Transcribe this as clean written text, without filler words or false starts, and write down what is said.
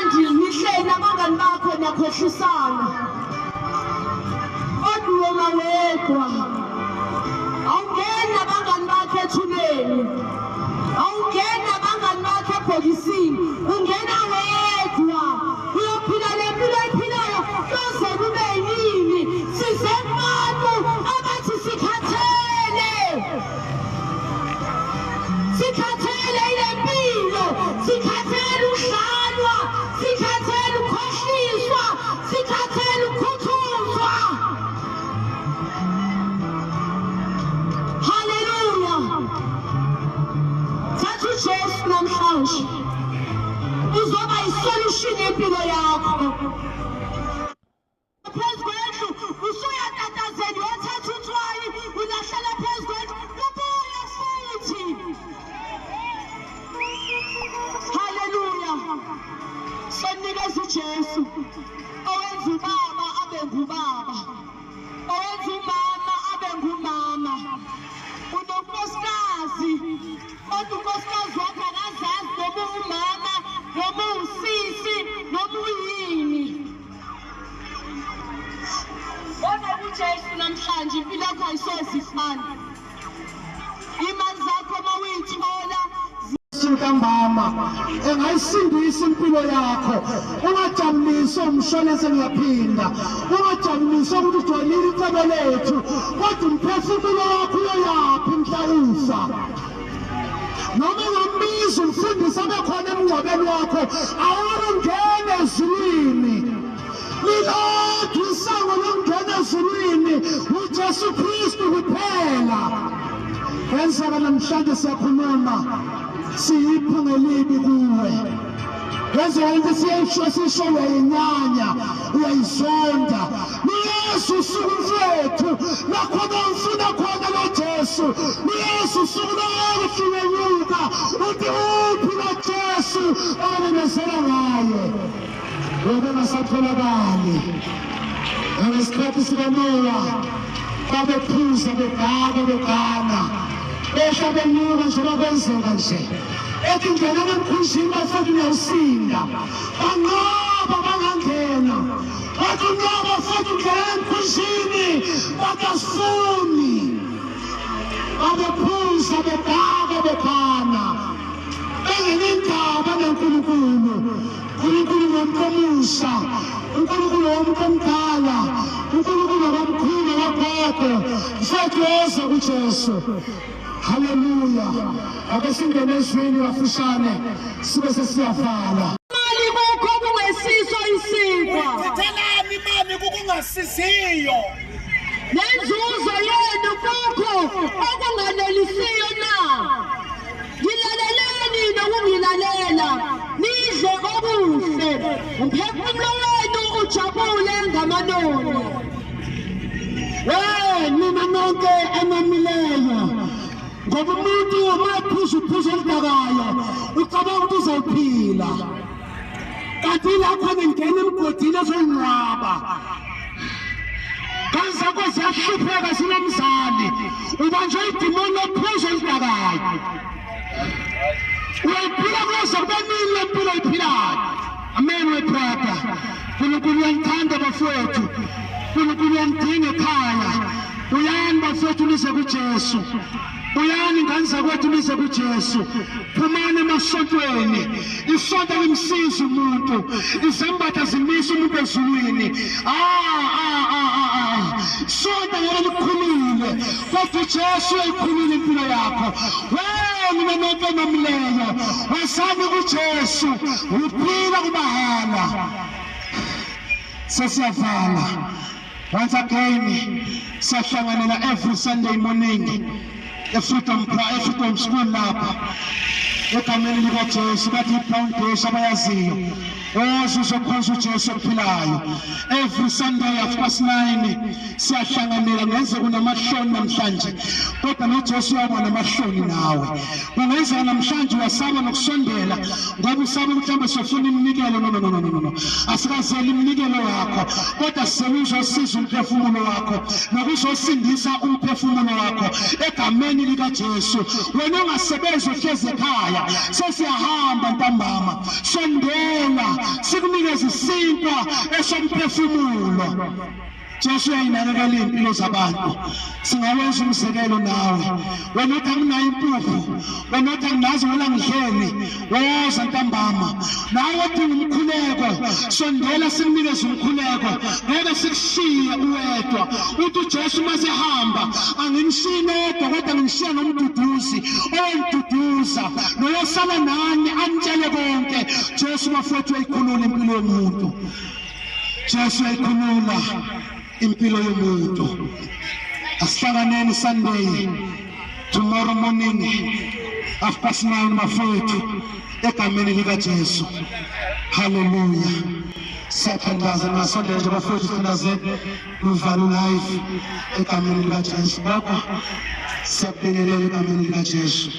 Kumnandi nihleli nabangani bakho niyakhohlisana. Kodwa wena wedwa awungeni nabangani bakho ethuneni, awungeni nabangani bakho ebhokisini, ungena wedwa. Uyophila le mpilo oyiphilayo kuze kube yini? Size kubantu abathi sikhathele, sikhathele ile mpilo, sikhathele ukudlalwa, sikhathele ukukhohliswa, sikhathele ukukhuthuzwa. Haleluya! Thatha uJesu namhlanje, uzoba isolution yempilo yakho. Phezu kwendlu usuyatatazela, uyothatha utswayi ulahlela phezu kwendlu, ubuye futhi. Haleluya! Sonikeza uJesu owenza ubaba abe ngubaba, owenza umama abe ngumama. Unonkosikazi, kodwa unkosikazi wakho akazazi noma uwumama noma uwusisi noma uyini. Kodwa kuJesu namhlanje impilo yakho ayisoze ifane. Imali zakho uma uyithola Ntambama engayisindisa impilo yakho. Ungajabuliswa umshwalense, ngiyaphinda, ungajabuliswa ukuthi ujwayelile icebo lethu, kodwa umphefumulo wakho uyoyaphi mhla ufa? Noma ungambiza umfundisi abe khona emngcwabeni wakho, awukungena ezulwini. Lilodwa isango lokungena ezulwini, uJesu Kristu kuphela. Kwenzeka namhlanje siyakhuluma, siyiphunga elibi kuwe. Kwenzeka into siyayisho, sisho uyayinyanya, uyayizonda. Luyesu usuku mfethu, nakhona ufuna khona lo Jesu. Luyesu usuku lokuthi uyenyuka, uthi uphi lo Jesu obememezela ngaye? Ngoba engasatholakali. Ngesikhathi sikaNowa babephuza, begaka, begana, behla benyuka njengoba kwenzeka nje. Ethi ngenani emkhunjini bafethu, niyawusinda. Banqaba bangangena. Bathi unqaba bafethu, ngenani emkhunjini, bathi asifuni. Babephuza, begaka, bephana, bengenendaba naNkulunkulu. uNkulunkulu ngomuntu omusha, uNkulunkulu womuntu omdala, uNkulunkulu wabamkhulu, wagogo. Mfethu, woza kuJesu. Haleluya! Ake singene ezwini kafushane, sibe sesiyavala. Imali kukho kungesiso isinkwa. Uyithathelani imali kukungasisiyo? Nenzuzo yenu kukho okunganelisiyo na? Ngilaleleni nokungilalela, nidle okuhle, umphefumulo wenu ujabule ngamanoni. We nina nonke enomileyo, ngoba umuntu uma ephuza uphuzo oludakayo ucabanga ukuthi uzawuphila, kanti lapho ngena emgodini ezongcwaba. Ngane zakho ziyahlupheka sinomzali, ubanjwe idimoni lophuzo oludakayo. Uyayiphila kuyoze kube nini le mpilo oyiphilayo? Amen, my brother. Unkulunkulu uyanithanda bafowethu, uNkulunkulu uyamdinga ekhaya. Buyani bafowethu, nize kuJesu. Buyani ngane zakwethu, nize kuJesu. Phumani emasontweni. Isonto limsiza umuntu, izembatho zimisa umuntu ezulwini. Ah, ah, ah, ah, ah. Sonto ngeke likhulule, kodwa uJesu uyayikhulula impilo yakho. Wena nonke nomileyo, wozani kuJesu, uphila kumahala. Sesiyavala. Once again, siyahlanganela every Sunday morning eFreedom School lapha egameni likaJesu. Bathi i-Brown Bush abayaziyo, woza uzokhonza uJesu ophilayo. Every Sunday 9:30 siyahlanganela. Ngenzeka unamahloni namhlanje, kodwa noJesu uyaba namahloni nawe. Kungenzeka namhlanje uyasaba nokusondela ngoba usaba mhlawumbe sofuna iminikelo. No, no, no, no, no, no, asikazeli iminikelo yakho, kodwa sewuzosiza umphefumulo wakho nokuzosindisa umphefumulo wakho egameni likaJesu. Wena ongasebenzi, uhlezi ekhaya, sesiyahamba ntambama, sondela. Akunikeze isinkwa esomphefumulo. Jesu uyayinakekela iy'mpilo zabantu. Singawenza umzekelo nawe. Wena othi anginayo impuphu, wena othi anginazi ngola ngidleni, woza ntambama. Nawe odinga umkhuleko, sondela sikunikeze umkhuleko. Ngeke sikushiye uwedwa. Uthi uJesu uma sehamba, anginishiyi nodwa kodwa nginishiya nomduduzi oyoniduduza noyosala nani anitshele konke. Jesu bafowethu uyayikhulula impilo yomuntu. Jesu uyayikhulula impilo yomuntu. Asihlanganeni Sunday tomorrow morning 9:30 bafowethu egameni likaJesu. Haleluya. Siyathandaza nasondele nje bafowethu, sithandaze uvalo life egameni likaJesu. Baba, siyakubingelela egameni likaJesu.